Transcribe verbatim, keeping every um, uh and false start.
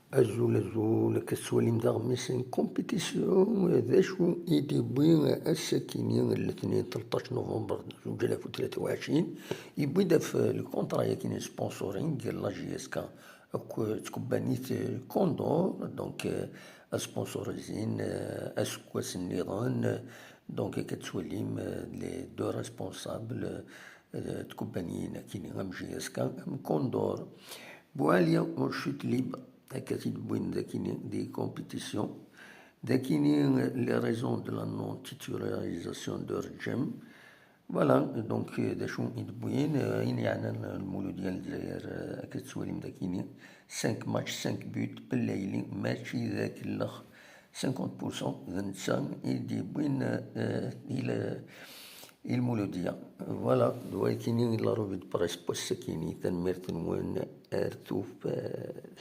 Azul, azul, akka tettwalim d aɣmis n compétition, d acu i d-yewwi ass-akini n letnin tleṭṭac november zuǧ alaf u tlata u ɛecrin, yewwi-d ɣef le contrat-yakini n sponsoring n la J S K akked tkebbanit Condor, donc, euh, ad sponsorizin, euh, aseggas nniḍen, euh, donc, akka tettwalim, euh, les deux responsables, euh, de tkubbaniyin akini am J S K, am Condor. Buɛli ur chute libre, akka t-id-wwin dakini di compétition. Dakini, euh, les raisons de la non-titularisation de Rjem. Voilà, donc, euh, d acu i d-wwin, euh, ayen yeɛnan Lmuludya n Lezzayer, euh, akka tettwalim dakini, cinq matchs, cinq buts, Bellayli, mačči d akellex, cinquante pour cent d netta i d-yewwin, euh, i le-, i Lmuludya. Voilà, d wakini la revue de presse n wass-akini, tanemmirt-nwen, ar tufat.